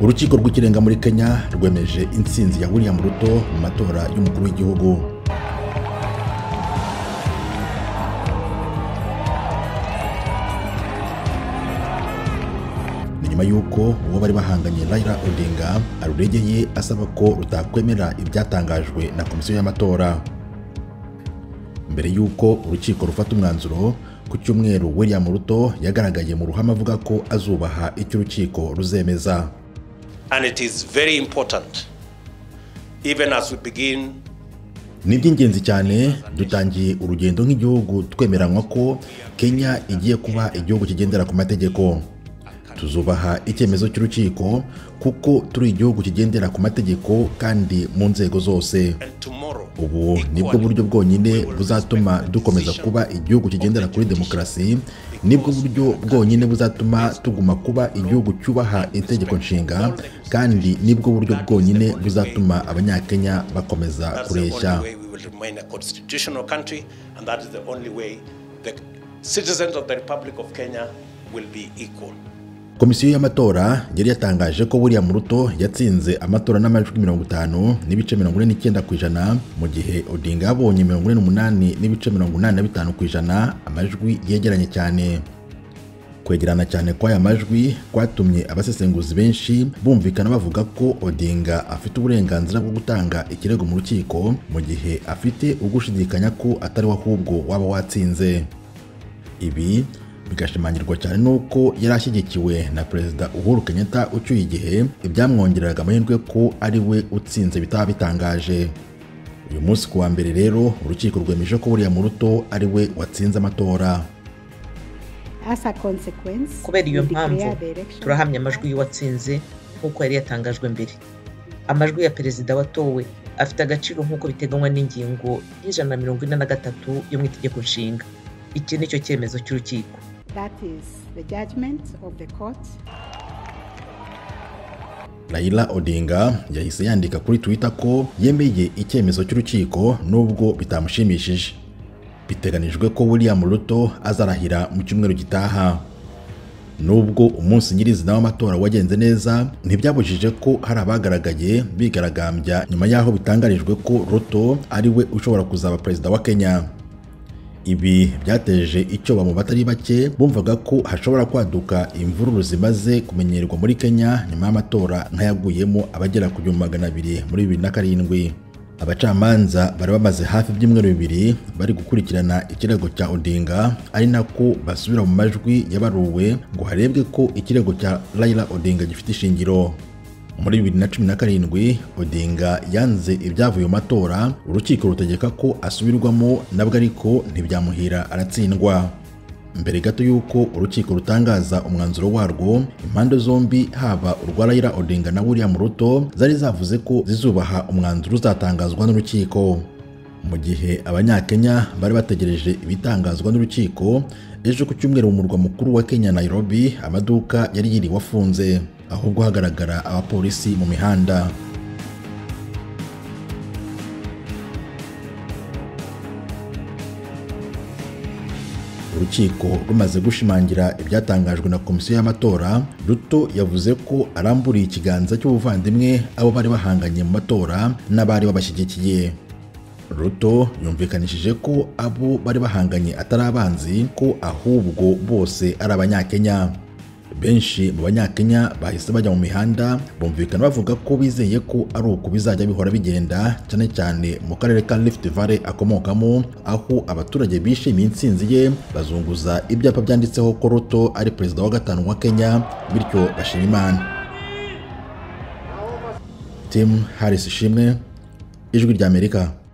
Urukiko rw'ikirenga muri Kenya rwemeje intsinzi ya William Ruto mu matora y'umukuru w'igihugu. Ni nyuma y'uko uwo bari bahanganye Raila Odinga aruregeye asaba ko rutakwemera ibyatangajwe na komisiyo y'amatora. Mbere y'uko urukiko rufata umwanzuro, ku cyumweru William Ruto yagaragaye mu ruhame avuga ko azubaha icyo urukiko ruzemeza. And it is very important, even as we begin. Ni iby'ingenzi cyane, dutangiye urugendo nk'igihugu twemeranywa ko Kenya igiye kuba igihugu kigendera ku mategeko. Tuzubaha icyemezo cy'urukiko kuko turi igihugu kigendera ku mategeko kandi mu nzego zose. Ubu nibwo buryo bwonyine buzatuma dukomeza kuba igihugu kigendera kuri demokarasi, nibwo buryo bwonyine buzatuma tuguma kuba igihugu cyubaha itegeko nshinga, kandi nibwo buryo bwonyine buzatuma abanyakenya bakomeza kureshya. Komisiyo y'amatora yari yatangaje ko William Ruto yatsinze amatora n'amajwi 50.49% mu gihe Odinga yabonye 48.85%, amajwi yegeranye cyane. Kwegerana cyane kw'aya majwi kwatumye abasesenguzi benshi bumvikana bavuga ko Odinga afite uburenganzira bwo gutanga ikirego mu rukiko mu gihe afite ugushidikanya ko atari we ahubwo waba watsinze. Ibi bigashimangirwa cyane nuko yari ashyigikiwe na Perezida Uhuru Kenyatta ucyuye igihe, ibyamwongereraga amahirwe ko ari we utsinze bitaba bitangaje. Uyu munsi kuwa mbere rero urukiko rwemeje ko William Ruto ari we watsinze amatora. Kubera iyo mpamvu turahamya amajwi y'uwatsinze nk'uko yari yatangajwe mbere. Amajwi ya perezida watowe afite agaciro nk'uko biteganywa n'ingingo y'143 yo mu itegeko nshinga. Iki nicyo cyemezo cy'urukiko. That is the judgment of the court. Raila Odinga yahise yandika kuri Twitter ko yemeye icyemezo cy'urukiko nubwo bitamushimishije. Biteganijwe ko William Ruto azarahira mu cyumweru gitaha. Nubwo umunsi nyirizina w'amatora wagenze neza, ntibyabujije ko hari abagaragaye bigaragambya nyuma y'aho bitangarijwe ko Ruto ari we ushobora kuzaba perezida wa Kenya. Ibi byateje icyoba mu batari bake bumvaga ko hashobora kwaduka imvururu zimaze kumenyerwa muri Kenya nyuma y'amatora nk'ayaguyemo abagera ku 200 muri 2007. Abacamanza bari bamaze hafi ibyumweru bibiri bari gukurikirana ikirego cya Odinga, ari nako basubira mu majwi yabaruwe ngo harebwe ko ikirego cya Raila Odinga gifite ishingiro. Muri 2017 Odinga yanze ibyavuye mu matora, urukiko rutegeka ko asubirwamo, nabwo ariko ntibyamuhira aratsindwa. Mbere gato y'uko urukiko rutangaza umwanzuro warwo, impande zombi haba urwa Raila Odinga na William Ruto zari zavuze ko zizubaha umwanzuro uzatangazwa n'urukiko. Mu gihe abanyakenya bari bategereje ibitangazwa n'urukiko, ejo ku cyumweru mu murwa mukuru wa Kenya Nairobi, amaduka yari yiriwe afunze, ahubwo hagaragara abapolisi mu mihanda. Urukiko rumaze gushimangira ibyatangajwe na komisiyo y'amatora, Ruto yavuze ko aramburiye ikiganza cy'ubuvandimwe abo bari bahanganye mu matora n'abari babashyigikiye. Ruto yumvikanishije ko abo bari bahanganye atari abanzi, ko ahubwo bose ari abanyakenya. Benshi mu banyakenya bahise bajya mu mihanda bumvikana bavuga ko bizeye ko ari uko bizajya bihora bigenda, cyane cyane mu karere ka Rift Valley akomokamo, aho abaturage bishimiye intsinzi ye bazunguza ibyapa byanditseho ko Ruto ari perezida wa gatanu wa Kenya, bityo bashima Imana. Tim Harris Ishimwe, Ijwi ry'Amerika.